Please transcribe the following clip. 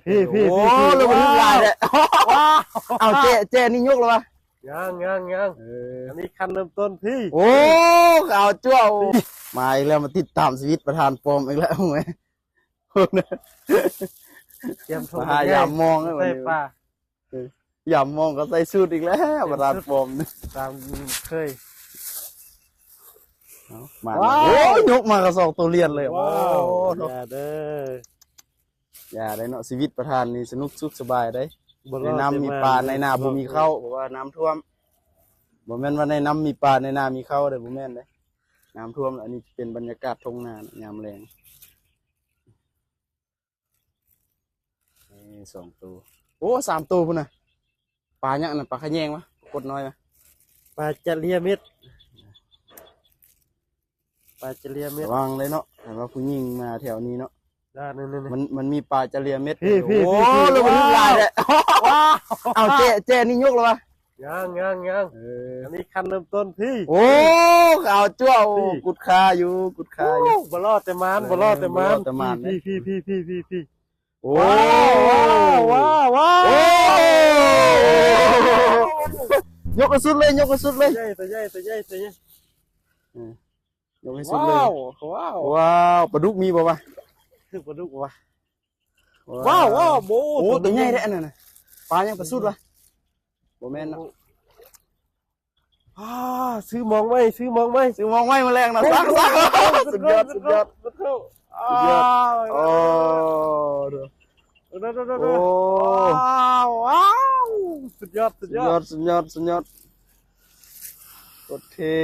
ພີ່ ພີ່ ໂອ້ ພີ່ ລະບໍ່ຖືກຫຼາຍແທ້ ວ້າວ ເອົາ ແຈະ ແຈະນີ້ຍົກແລ້ວວະ? ຍັງ ຍັງ ຍັງ ເອີ ອັນນີ້ຂັ້ນເລີ່ມຕົ້ນພີ່ ໂອ້ ເອົາຈົວ ມາອີກແລ້ວ ມາຕິດຕາມຊີວິດປະທານປອມອີກແລ້ວ ຕຽມໂທມາຫາຍາມມອງ ໃສ່ປາ ເອີ ຍາມມອງກໍໃສ່ສູດອີກແລ້ວ ປະທານປອມ ຕາມເຄີຍ ເອົາ ມາ ວ້າວ ໂອ້ຍ ຍົກມາກະສອງໂຕລຽນເລີຍ ວ້າວ ໂອ້ ຢ່າເດີ ຢ່າໄດເນາະ ຊີວິດປະທານນີ້ສະໜຸກສຸກສະບາຍໄດ໋ ໃນນ້ຳມີປາ ໃນນາບໍ່ມີເຂົ້າ ເພາະວ່ານ້ຳຖ້ວມ ບໍ່ແມ່ນວ່າໃນນ້ຳມີປາ ໃນນາມີເຂົ້າເດ້ ບໍ່ແມ່ນເດ້ ນ້ຳຖ້ວມ ອັນນີ້ເປັນບັນຍາກາດທົ່ງນາຍາມແລງ. ນີ້ສອງໂຕ ໂອ້ ສາມໂຕພຸ້ນນະ ປາຫຍັງອັນນັ້ນ ປາຂະແຍງວະ ກົດນ້ອຍວະ ປາຈະເລຍເມັດ ປາຈະເລຍເມັດ ລະວັງເລີຍເນາະ ຄັນວ່າຜູ້ຍິງມາແຖວນີ້ເນາະ ມັນ ມັນມີປາຈະເລຍເມັດ ພີ່ ພີ່ ໂອ້ ພີ່ ລະບໍ່ຖືກຫຼາຍແທ້ ວ້າວ ເອົາ ແຈະ ແຈະນີ້ຍົກແລ້ວວະ? ຍັງ ຍັງ ຍັງ ເອີ ອັນນີ້ຂັ້ນເລີ່ມຕົ້ນພີ່ ໂອ້ ເອົາຈົວ ກຸດຄາຢູ່ ກຸດຄາຢູ່ ໂອ້ ບໍ່ລໍແຕ່ມານ ເອີ ບໍ່ລໍແຕ່ມານ ບໍ່ລໍແຕ່ມານ ພີ່ ພີ່ ພີ່ ໂອ້ ວ້າວ ວ້າວ ວ້າວ ໂອ້ ຍົກໃຫ້ສຸດເລີຍ ຍົກໃຫ້ສຸດເລີຍ ໂຕໃຫຍ່ ໂຕໃຫຍ່ ໂຕໃຫຍ່ ໂຕໃຫຍ່ ເອີ ຍົກໃຫ້ສຸດເລີຍ ວ້າວ ວ້າວ ປາດຸກມີບໍ່ວະ? ຖືກປາດຸກວະ? ວ້າວ ວ້າວ ໂອ້ ໂຕໃຫຍ່ແທ້ອັນນັ້ນນະ ປາຫຍັງ ປາສູດວະ? ບໍ່ແມ່ນເນາະ ອ້າ ຊື້ມອງໃໝ່ ຊື້ມອງໃໝ່ ຊື້ມອງໃໝ່ມາແລງນະ ໂອ້ ສຸດຍອດ ສຸດຍອດ ສຸດຍອດ ໂອ້ ໂອ້ ວ້າວ ວ້າວ ສຸດຍອດ ສຸດຍອດ ສຸດຍອດ ສຸດຍອດ ໂຄດເທ່